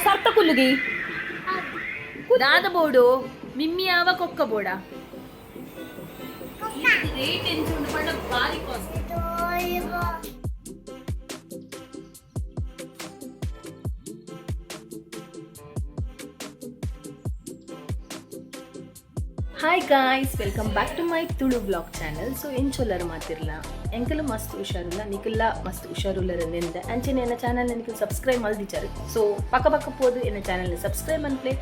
ಸರ್ತ ಕುಲ್ಲುಗಿ ದಾದ ಬೋಡು ಮಿಮ್ಮಿ ಆವ ಕೊಕ್ಕ ಬೋಡ ರೇಟ್ ಎಂಚುಂಡು ಪಂಡ ಬಾರಿ cost. Hi guys, welcome back to my Tulu vlog channel. So ಎಂಚೊಲ್ಲರು ಮಾತಿರ್ಲ ಎಂಕಲು ಮಸ್ತ್ ಹುಷಾರುಲ್ಲ, ನಿಕುಲ್ಲ ಮಸ್ತ್ ಹುಷಾರುಲ್ಲರ ನೆಂದ ಅಂಚನೆ ಎನ್ನ ಚಾನಲ್ ನಿಕಲ್ ಸಬ್ಸ್ಕ್ರೈಬ್ ಮಲ್ದಿಚಾರು. ಸೊ ಪಕ್ಕ ಪಕ್ಕ ಪೋದು ಎನ್ನ ಚಾನಲ್ ಸಬ್ಸ್ಕ್ರೈಬ್ ಮನ್ಪ್ಲೆ.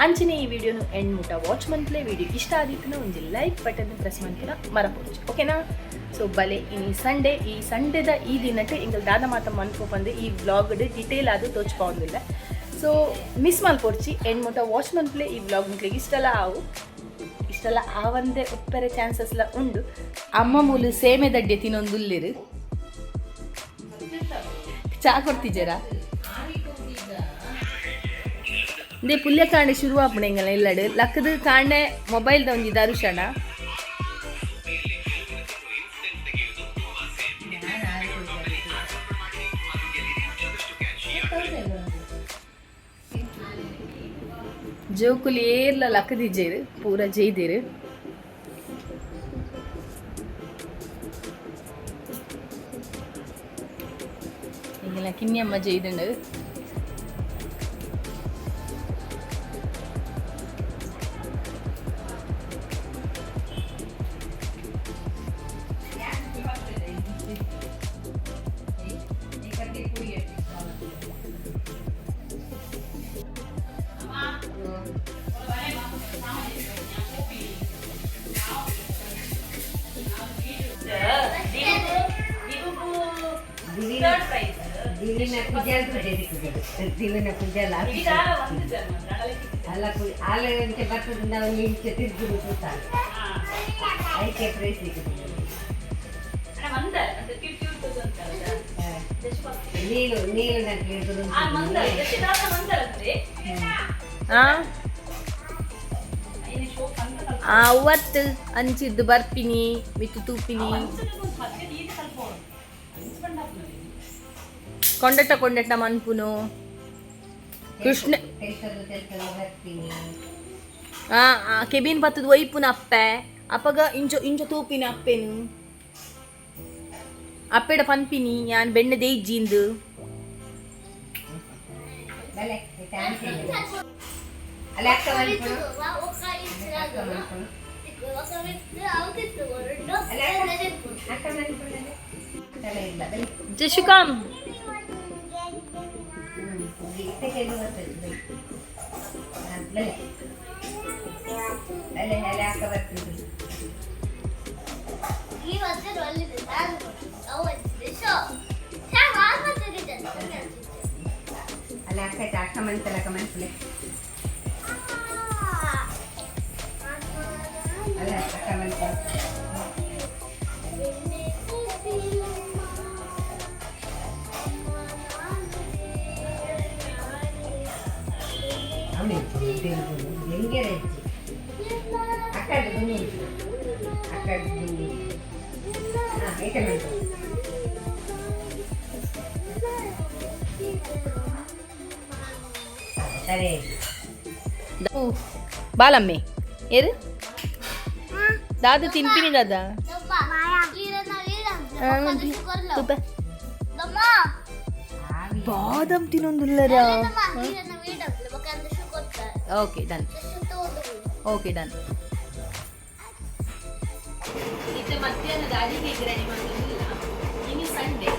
ಅಂಚನೆ ಈ ವಿಡಿಯೋನು ಎಂಡ್ ಮುಟ ವಾಚ್ ಮನ್ಪ್ಲೆ. ವಿಡಿಯೋ ಇಷ್ಟ ಆದಿತ್ತನ ಒಂಜಿ ಲೈಕ್ ಬಟನ್ ಪ್ರೆಸ್ ಮನ್ಪಿನ ಮರಪೋಚು, ಓಕೆನಾ? ಸೊ ಬಲೆ, ಇನಿ ಸಂಡೇ. ಈ ಸಂಡೇದ ಈ ದಿನಕ್ಕೆ ಎಂಕಲ್ ದಾದ ಮಾತ ಮನ್ಪು ಬಂದು ಈ ವ್ಲಾಗ್ ಡಿಟೇಲ್ ಆದು ತೋಚ್ಪಾವೊಂದಿಲ್ಲ. ಸೊ ಮಿಸ್ ಮಲ್ಪೊಡ್ಚಿ, ಎಂಡ್ ಮುಟ ವಾಚ್ ಮನ್ಪ್ಲೆ. ಈ ವ್ಲಾಗ್ ನಿಕ್ಲೆಗ್ ಇಷ್ಟಲ ಆವು, ಇಷ್ಟೆಲ್ಲ ಆವಂದೆ ಉಪ್ಪೆರೆ ಚಾನ್ಸಸ್ ಲ ಉಂಡು. ಅಮ್ಮ ಮೂಲು ಸೇಮೆ ದಡ್ಡೆ ತಿನ್ನೊಂದುಲ್ಲೇರು. ಚಾ ಕೊಡ್ತಿದ್ದೀರಾ? ಇಂದೇ ಪುಲ್ಯ ಕಾಂಡೆ ಶುರು ಆಪುಂಡು ಎಂಗಲ ಇಲ್ಲಡು. ಲಕ್ಕದು ಕಾಂಡೆ ಮೊಬೈಲ್ ದ ಒಂಜಿ ದರುಶನ. ಜೋಕುಲು ಏರ್ಲ ಲಕ್ಕದಿಜ್ಜೇರು, ಪೂರ ಜೈದಿರು. ಎಂಗಲ ಕಿನ್ಯಮ್ಮ ಜೈದುಂಡು. ದಿವಿನ ಪೂಜೆ ದಿವಿನ ಪೂಜೆ ಅಲ್ಲ ಅಲ್ಲ, ಆಲೆ ಅಂಚೆ ಬರ್ತದೆ. ನಾವು ಇಂಚೆ ತಿರುಗಿ ಕೂತಾನೆ ಐಕೆ ಪ್ರೈಸ್ ಸಿಕ್ಕುದು. ನೀರು ನೀರು ನಕ್ಲಿ. ಆ ಅವತ್ತು ಅಂಚಿದ್ದು ಬರ್ಪಿನಿ ಮಿತ್ತು ತೂಪಿನಿ. ಕೊಂಡಟ್ಟ ಕೊಂಡಟ್ಟ ಮನ್ಪುನು ಕೃಷ್ಣ. ತೆಲ್ತಲು ತೆಲ್ತಲು ಬರ್ತೀನಿ. ಆ ಕೆಬಿನ್ ಬತ್ತದ ಒಯ್ಪುನ ಅಪ್ಪೆ. ಅಪ್ಪಗ ಇಂಚ ಇಂಚ ತೂಪಿನ ಅಪ್ಪೆನು. ಅಪ್ಪೆಡ ಪನ್ಪಿನಿ ಯಾನ್ ಬೆಣ್ಣೆ ದೇಜ್ಜಿಂದು. ಬಲೆ ಚಾನ್ಸ್ ಇಲ್ಲ ಅಲ್ಲ ಅಕ್ಕ ಮನ್ಪುನು. ಅಕ್ಕ ಮನ್ಪುನು ಅಲ್ಲ ಅಕ್ಕ ಮನ್ಪುನು ತಲೆ ಇಲ್ಲ ಬಲೆ. ಜಶುಕಾಮ್. ಇತ್ತೆ ಕೆಲ್ಲು ಬರ್ತದೆ ಬಲೆ. ಹಾ, ಬಲೆ ಬಲೆ ಅಲ್ಲ ಅಕ್ಕ ಬರ್ತದೆ. ಅಲ್ಲ ಅಕ್ಕ ಅಕ್ಕ ಮನ್ಪಲ್ಲ ಅಕ್ಕ ಮನ್ಪುಲೆ ಅಲ್ಲ ಅಕ್ಕ ಮನ್ಪುಲೆ. ಅವಳು ಹೆಂಗೆ ಅಕ್ಕ ದುಂಡು ಅಕ್ಕ ದುಂಡು. ಹಾಂ ಐತೆ ಮನ್ಪು. ಸರಿ. ಬಾಲಮ್ಮೆ ಏರು ದಾದ ತಿನ್ಪಿನಿ ದಾದ ತೂಪ. ಬಾದಾಮ್ ತಿನ್ನೊಂದುಲ್ಲರ. Okay done, okay done. ಇತ್ತೆ ಮಧ್ಯಾಹ್ನದ ಅಡಿಗೆ ರೆಡಿ ಮಾಡೋದಿಲ್ಲ. ಇನಿ ಸಂಡೇ.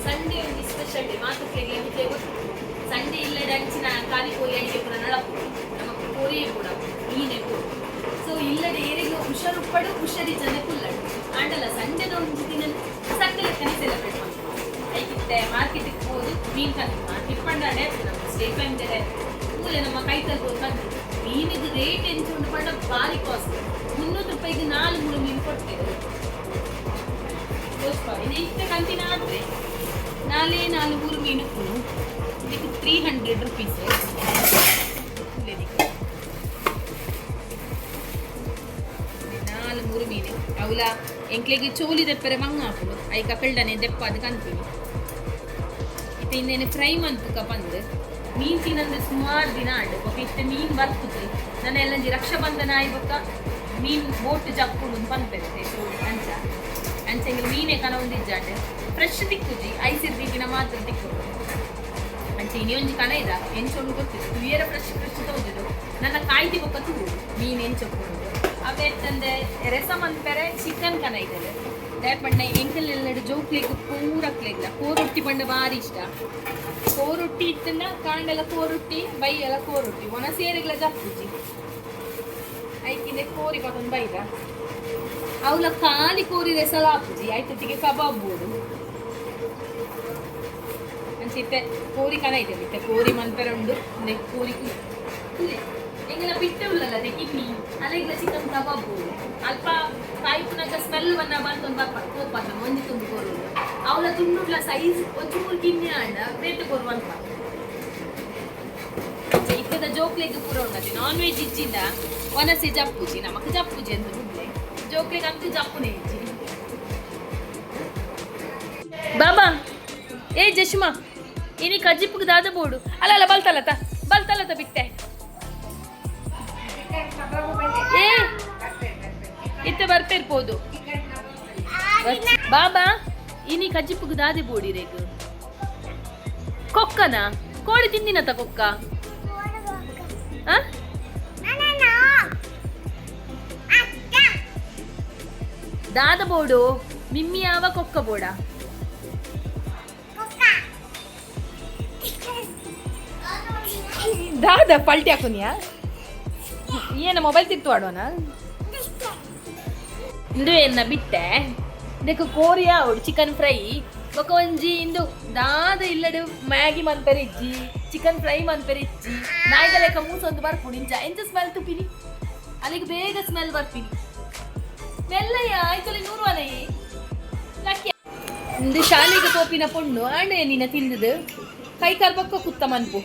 ಸಂಡೇ ಒಂದು ಸ್ಪೆಷಲ್ ಡೇ ಮಾತುಕ್ಲೆಗ್ ನಿಕ್ಲೆ ಗೊತ್ತು. ಸಂಡೇ ಇಲ್ಲದ ಅಂಚಿನ ಖಾಲಿ ಕೋರಿ ಅಡಿಗೆ ಪೂರ ನಡಪು ನಮ್ಮ ಕೋರಿಯೇ ಕೂಡ ಮೀನೇ ಕೂಡ. ಸೊ ಇಲ್ಲದೆ ಏರಿಗೂ ಹುಷಾರುಪ್ಪಡು ಹುಷಾರಿ ಜನ ಕುಲ್ಲಡು ಆಂಡಲ ಸಂಡೇದ ಒಂಜಿ ದಿನ ಸಕ್ಕರೆ ಲೆಕ್ಕನೆ ಸೆಲೆಬ್ರೇಟ್ ಮಾಡ್ತೀವಿ. ಐಕಿತ್ತೆ ಮಾರ್ಕೆಟಿಗೆ ಹೋದು ಮೀನು ತಂದು. ಮಾರ್ಕೆಟ್ ಪಂಡಾಡೆ ನಮ್ಮ ಸ್ಟೇಟ್ ಬ್ಯಾಂಕ್ ಪೂಲೆ ನಮ್ಮ ಕೈ ತಲ್ಬೋದು ತಂದು. ಮೀನಿಗೆ ರೇಟ್ ಎಂಚ ಉಂಡು ಪಂಡ ಭಾರಿ ಕಾಸ್ಟ್. 300 ರೂಪಾಯಿಗೆ ನಾಲ್ಕು ಮೂರು ಮೀನು ಕೊಡ್ತೇವೆ. ಇನ್ನು ಇಷ್ಟ ಕಂತಿನ ಆದ್ರೆ ನಾಲೇ ನಾಲ್ಕು ಮೂರು ಮೀನು ಉಪ್ಪುನು. ಇದಕ್ಕೆ 300 ರುಪೀಸ್. ನಾಲ್ಕು ಮೂರು ಮೀನು. ಅವಲ ಎಂಕ್ಲೆಗ್ ಚೋಲಿ ದೆಪ್ಪರೆ ಮಂಗ ಆಪುಂಡು ಐಕ ಅಕಲ್ಡನೆ ದೆಪ್ಪಾದ್ ಕನ್ಪಿನಿ. ಇತ್ತೆ ಇಂದೇನೆ ಫ್ರೈ ಮನ್ಪುಕ ಪಂದ್ ಮೀನ್ ತಿನ್ನಂದೆ ಸುಮಾರು ದಿನ ಆಂಡ್. ಬೊಕ ಇತ್ತೆ ಮೀನ್ ಬರ್ಪುಜಿ ನನ ಎಲ್ಲಂಜಿ ರಕ್ಷಾಬಂಧನ ಆಯಿ ಬೊಕ್ಕ ಮೀನ್ ಬೋಟ್ ಜಪ್ಪುಂಡು ಪನ್ಪೆರ್. ಸೊ ಅಂಚ ಅಂಚ ಎಂಕುಲು ಮೀನೆ ಕನವೊಂದಿಜ್ಜಾಂಡ್. ಫ್ರೆಶ್ ತಿಕ್ಕುಜಿ, ಐಸ್ ದೀಪಿನ ಮಾತ್ರ ತಿಕ್ಕುಂಡು. ಅಂಚ ಇನಿ ಒಂಜಿ ಕನ ಇದ ಎಂಚ ಉಂಡು ಗೊತ್ತಿಲ್ಲ. ತೂಯೆರೆ ಫ್ರೆಶ್ ಫ್ರೆಶ್ ತೋಜುಂಡು. ನನ್ನ ಕಾಯ್ದಿ ಬೊಕ್ಕ ತೂವು ಮೀನ್ ಎಂಚ ಉಪ್ಪುಂಡು. ಅವೇ ಅತ್ತಂದೆ ರಸ ಮನ್ಪೆರೆ ಚಿಕನ್ ಕನ ಇದ್ದಾರೆ. ದಾಯೆ ಪಂಡ ಎಂಕಲ್ ಎಲ್ಲೆಡ್ ಜೋಕ್ಲೆಗ್ ಪೂರಕ್ಲೆಗ್ಲ ಕೋರೊಟ್ಟಿ ಪಂಡ ಬಾರಿ ಇಷ್ಟ. ಕೋರೊಟ್ಟಿ ಇತ್ತಂಡ ಕಾಂಡೆಲ ಕೋರೊಟ್ಟಿ, ಬೈಯೆಲ ಕೋರೊಟ್ಟಿ, ಒಣ ಸೇರೆಗ್ಲ ಜಪ್ಪುಜಿ. ಐಕಿಂದೆ ಕೋರಿ ಪತೊಂದು ಬೈದ. ಅವಲ ಖಾಲಿ ಕೋರಿ ರೆಸಲ ಆಪುಜಿ, ಐತೊಟ್ಟಿಗೆ ಕಬಾಬ್ ಬೋಡು. ಅಂಚ ಇತ್ತೆ ಕೋರಿ ಕನ ಇದೆ. ಇತ್ತೆ ಕೋರಿ ಮನ್ಪೆರೆ ಉಂಡು. ಇಂದೆ ಕೋರಿ ಕುಲೆ ಎಂಗಲ ಬಿಟ್ಟೆ ಉಲ್ಲಲ್ಲ ಅದೇ ಕಿನ್ನಿ ಅಲೆಗ್ಲ ಚಿಕನ್ ಕಬಾಬ್ ಬೋಡು. ಅಲ್ಪ ಕಾಯ್ಪುನಾಗ ಸ್ಮೆಲ್ ಬನ್ನ ಬಂತೊಂದು ಬರ್ಪ ಕೋಪ ಒಂಜಿ ತುಂಡು ಕೋರು. ಅವಲ ತುಂಡುಡ್ಲ ಸೈಜ್ ಒಂಚೂರು ಕಿನ್ನಿ ಆಂಡ ಬೇತೆ ಕೋರು ಅಲ್ಪ. ಇತ್ತದ ಜೋಕ್ಲೆಗ್ ಪೂರ ಉಂಡತೆ ನಾನ್ ವೆಜ್ ಇಜ್ಜಿಂದ ವನಸೆ ಜಪ್ಪುಜಿ. ನಮಕ್ ಜಪ್ಪುಜಿ ಅಂತ ಬುಡ್ಲೆ, ಜೋಕ್ಲೆಗ್ ಅಂತೂ ಜಪ್ಪುನೇ ಇಜ್ಜಿ. ಬಾಬಾ ಏ ಜಶ್ಮಾ, ಇನಿ ಕಜ್ಜಿಪ್ಪುಗ್ ದಾದ ಬೋಡು? ಅಲ್ಲ ಅಲ್ಲ, ಬಲ್ತಲತ ಬಲ್ತಲತ ಬಿಟ್ಟೆ. ಏ ಇತ್ತೆ ಬರ್ಪೇರ್ಪೋದು ಬಾಬಾ. ಇನಿ ಕಜ್ಜಿಪ್ಪುಗ್ ದಾದೆ ಬೋಡಿ ರೇಗ್? ಕೊಕ್ಕನ? ಕೋಳಿ ತಿಂದಿನತ ಕೊಕ್ಕ? ಆ ದಾದ ಬೋಡು? ಮಿಮ್ಮಿ ಯಾವ ಕೊಕ್ಕ ಬೋಡ? ದಾದ ಪಲ್ಟಿ ಹಾಕುನಿಯಾ? ಏನ ಮೊಬೈಲ್ ತಿತ್ತು ಆಡೋಣ? ಇಂದು ಎನ್ನ ಬಿಟ್ಟೆ ಇದಕ್ಕೆ ಕೋರಿಯಾ ಅವಳು ಚಿಕನ್ ಫ್ರೈ ಬೊಕ ಒಂಜಿ. ಇಂದು ದಾದ ಇಲ್ಲಡು ಮ್ಯಾಗಿ ಮನ್ಪೆರೆ ಇಜ್ಜಿ, ಚಿಕನ್ ಫ್ರೈ ಮನ್ಪೆರೆ ಇಜ್ಜಿ. ನಾಯಿದ ಲೆಕ್ಕ ಮೂಸೊಂದು ಬರ್ಪುಂಡು. ಇಂಚ ಎಂಚ ಸ್ಮೆಲ್ ತುಪಿನಿ, ಅಲ್ಲಿಗೆ ಬೇಗ ಸ್ಮೆಲ್ ಬರ್ತೀನಿ. ಮೆಲ್ಲಯ್ಯ ಆಯ್ತಲ್ಲಿ ನೂರು ಅಲಯಿ ಲಕ್ಕಿ. ಇಂದು ಶಾಲೆಗೆ ಪೋಪಿನ ಪೊಣ್ಣು ಆಂಡ ನಿನ್ನ ತಿಂದದು ಕೈ ಕಾಲು ಪಕ್ಕ ಕುತ್ತ ಮನ್ಪು.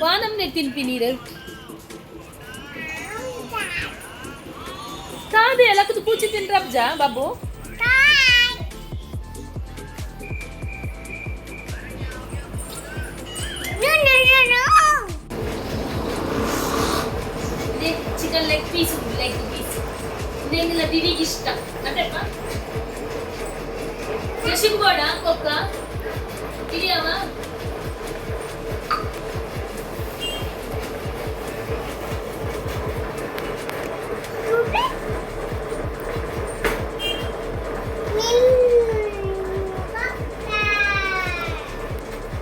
ವಾನಮ್ನೆ ತಿನ್ಪಿ ನೀರು ಕಾದೆ ಲಕ್ಕದು ಕೂಚಿ ತಿನ್ರಬ್ಜ Babu. Chicken leg piece, leg piece ಇಂದೆಂಗಿಲ್ಲ ದಿವಿಗೆ ಇಷ್ಟ ಅದೇಪ್ಪ. ಯಶಿಗ್ ಬೋಡ ಕೊಕ್ಕ ತಿಳಿಯವ.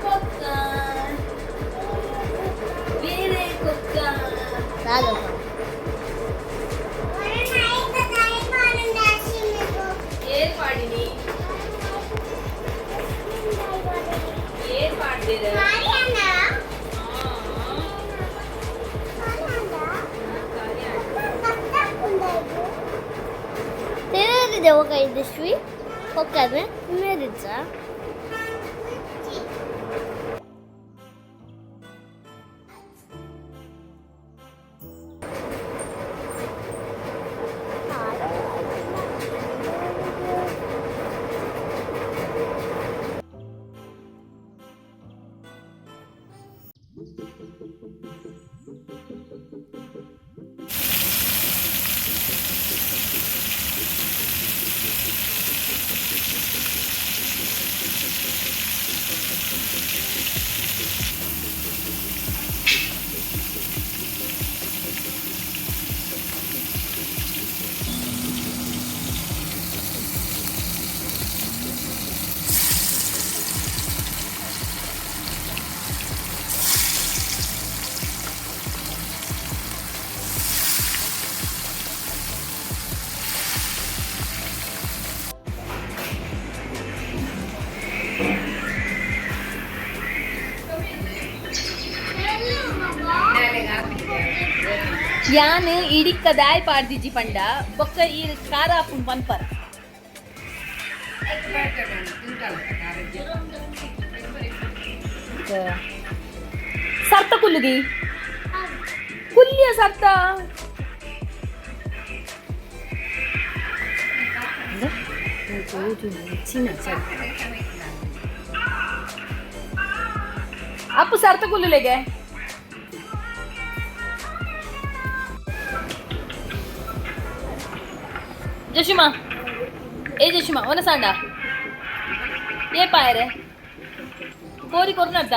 ಕೊಕ್ಕ ಬೇರೆ ಕೊಕ್ಕ. ಏರ್ ಪಾಡಿನಿ, ಏರ್ ಪಾಡ್ದಿರ? ಶ್ರೀ ಹೋಗ್ತಾನೆ ಮೇರಿದ್ದ. ಯಾನ್ ಇಡಿಕ್ಕ ದಾಯ್ ಪಾಡ್ದಿಜ್ಜಿ ಪಂಡ ಬೊಕ್ಕ ಈ ಖಾರ ಆಪುಂಡು ಪನ್ಪರ್. ಸರ್ತ ಕುಲ್ಲುಗಿ ಕುಲ್ಲಿಯ ಸರ್ತ. ಅಪ್ಪು ಸರ್ತ ಕುಲ್ಲುಲೆಗೆ. ಜಶಿಮಾ, ಏ ಜಶಿಮಾ, ಒನ ಸಾಂಡ ಏ ಪಾಯರೆ ಕೋರಿ ಕೊರ್ನತ್ತ.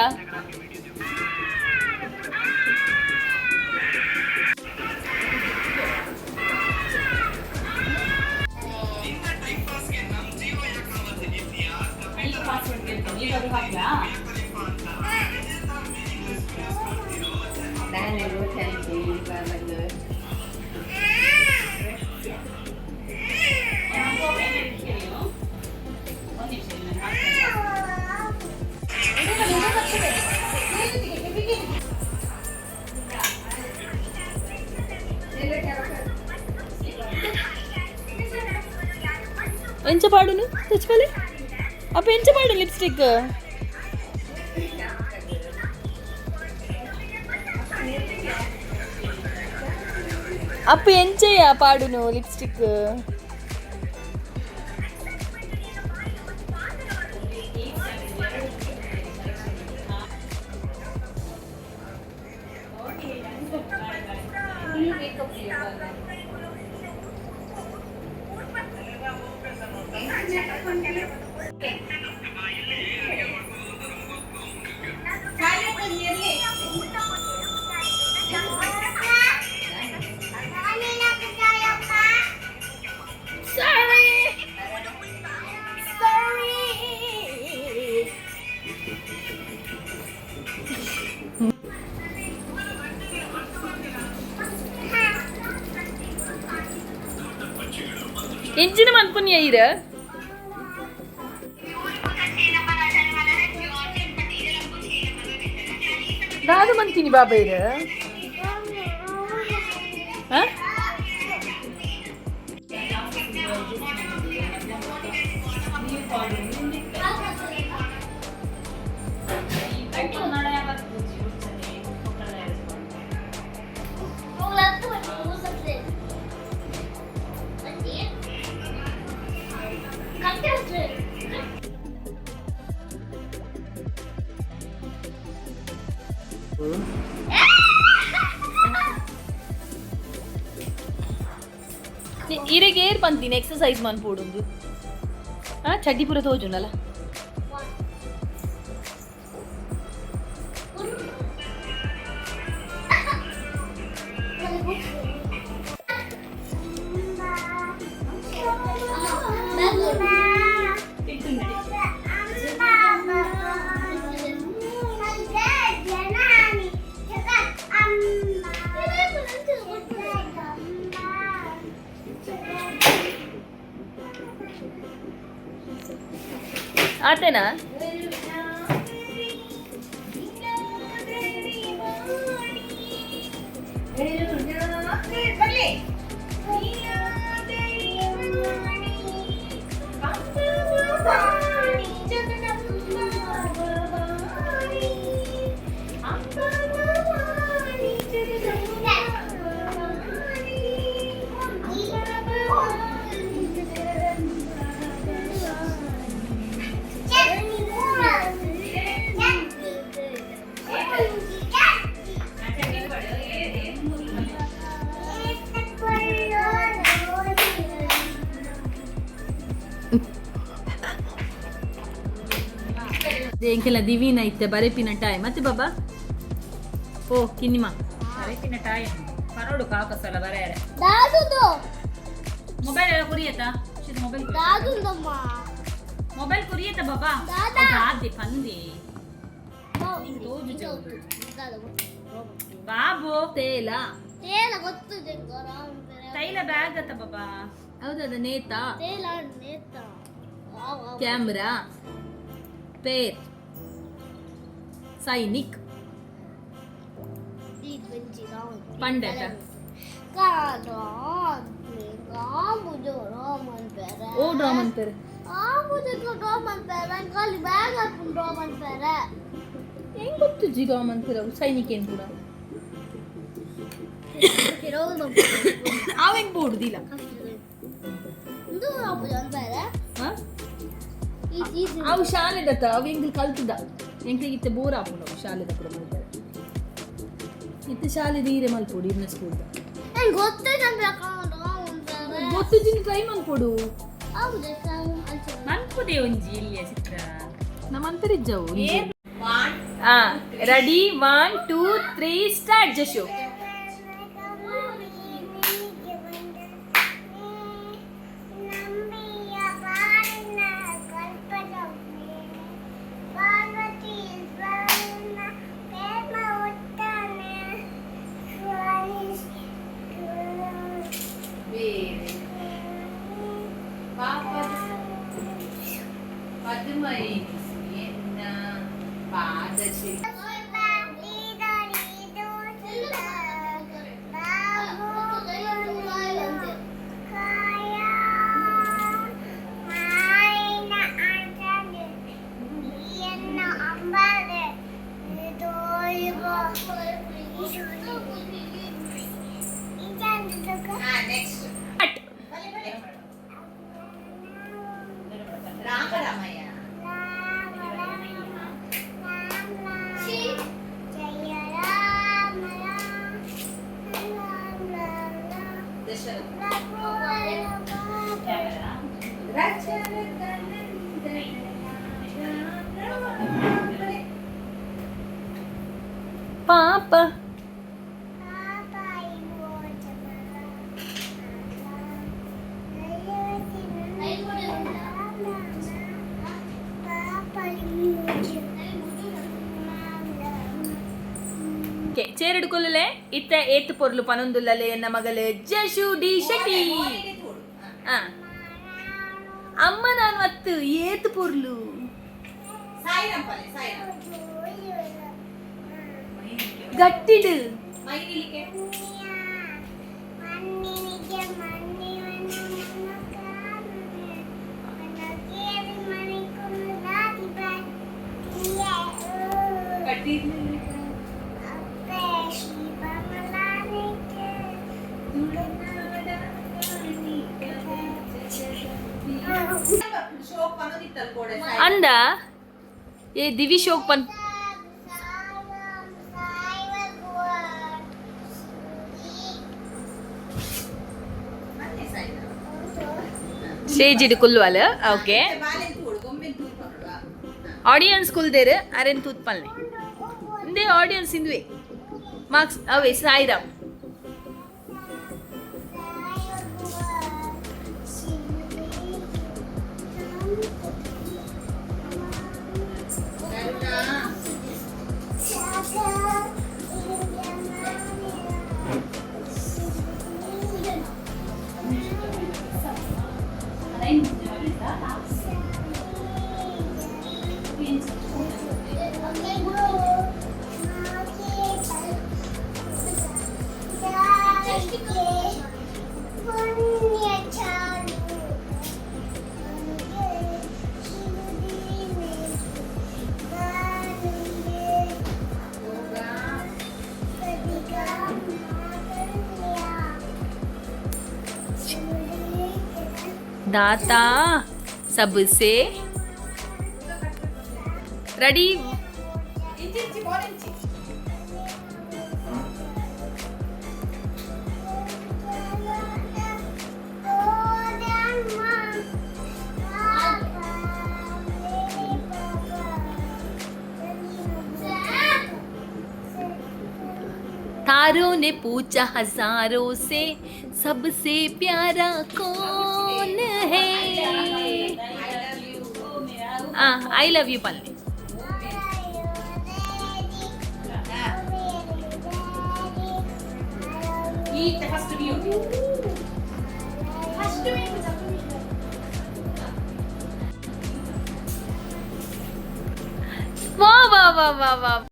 ಎಂಚ ಪಾಡುನು తెచ్చుకోలే. ಅಪ್ಪ ಎಂಚ ಪಾಡು ಲಿಪ್ಸ್ಟಿಕ್? ಅಪ್ಪ ಎಂಚೆಯ ಪಾಡುನು ಲಿಪ್ಸ್ಟಿಕ್? Sorry. Sorry. ಎಂಚಿನ ಮನ್ಪುನ್ಯ ಇರ? ದಾದ ಮಂತೀನಿ ಬಾಬಾ ಇರ? ಹಾ. ಇರೆಗೆ ಏರ್ ಬಂತೀನಿ ಎಕ್ಸಸೈಸ್ ಮನ್ಪೋಡುಂದು. ಹಾ, ಚಡ್ಡಿ ಪೂರ ತೋಜುಂಡಲ್ಲ. ಆತೇನಾ? ಎಂಕೆಲ್ಲ ದಿವಿನ ಇತ್ತೆ ಬರೆಪಿನ ಟಾಯ್ ಮತ್ತೆ ಬಾಬಾ ಓ ಕಿನ್ನಿಮ. ಬರೆಪಿನ ಟಾಯ್ ಪರೋಡು ಕಾಕಸಲ ಬರೆಯರೆ. ದಾದುದು. ಮೊಬೈಲ್ ಎಲ್ಲ ಕುರಿಯತಾ? ಮೊಬೈಲ್. ದಾದುಂದಮ್ಮ. ಮೊಬೈಲ್ ಕುರಿಯತ ಬಾಬಾ? ದಾದಾ. ದಾದಿ ಪಂದಿ ಬಾಬು. ತೇಲ. ತೇಲ ಗೊತ್ತಿದೆ. ತೈಲ ಬ್ಯಾಗ್ ಅತ್ತ ಬಾಬಾ. ಹೌದದ ನೇತಾ. ತೇಲ ನೇತ. ಕ್ಯಾಮ್ರಾ, ಪೇರ್, ಸೈನಿಕ್, ಪಂಡಟ. ಓ ಡ್ರಾಮನ್ ಪೇರ್. ಹೆಂಗ್ ಗೊತ್ತು ಜಿ ರಾಮನ್ ಪೇರ್? ಅವು ಸೈನಿಕ್ ಏನ್ ಪೂರ ಅವ್ ಹೆಂಗ್ ಬೋಡುದಿಲ್ಲ. ಹಾ. ಈಸಿ. ಅವು ಶಾಲೆದತ್ತ, ಅವು ಎಂಕಲ್ ಕಲ್ತದ. ಎಂಕ್ಲಿಗೆ ಇತ್ತೆ ಬೋರ್ ಆಪುಂಡು ಅವು ಶಾಲೆದ ಪೂರ ಮಲ್ಪರೆ. ಇತ್ತೆ ಶಾಲೆದ ಈರೆ ಮಲ್ಪೊಡು ಇರ್ನ ಸ್ಕೂಲ್ದ. ನಂಗೆ ಗೊತ್ತಿದೆ. ಗೊತ್ತಿದ್ದೀನಿ, ಟ್ರೈ ಮಲ್ಪೊಡು. ಹೌದು. ಮನ್ಪುದೆ ಒಂಜಿ ಇಲ್ಲಿಯ ಚಿತ್ರ. ನಮ್ಮ ಅಂತರಿಜ್ಜವು. ಹಾ, ready, 1, 2, 3, start. Jashu. ಪಾಪ. ಚೇರಿಡ್ಕೊಲ್ಲಲೆ ಇತ್ತ ಏತ್ ಪೊರ್ಲು ಪನೊಂದುಲ್ಲಲೆ ಎನ್ನ ಮಗಲು ಜಶು ಡಿ ಶೆಟ್ಟಿ. ಆ. ಅಮ್ಮ, ನಾನು ಅತ್ತು ಏತ್ ಪೊರ್ಲು. ಗಟ್ಟಿಡು. ಅಂದ ಏ ದಿವಿ ಶೋಕ್ ಪನ್. ಸ್ಟೇಜ್ ಇಡು ಕುಲ್ವಾಲ. Okay, audience ಕುಲ್ದೇರು, Aron ತೂತ್ ಪಲ್ನೆ. ಇಂದೇ ಆಡಿಯನ್ಸ್ ಇಂದುವೆ ಮಾರ್ಕ್ಸ್ ಅವೇ ಸಾಯಿರಾಮ್. दाता सबसे रेडी. तारों ने पूछा हजारों से, सबसे प्यारा कौन है? I love you ಪಲ್ಲೆ. ವಾ ವಾ ವಾ ವಾ ವಾ.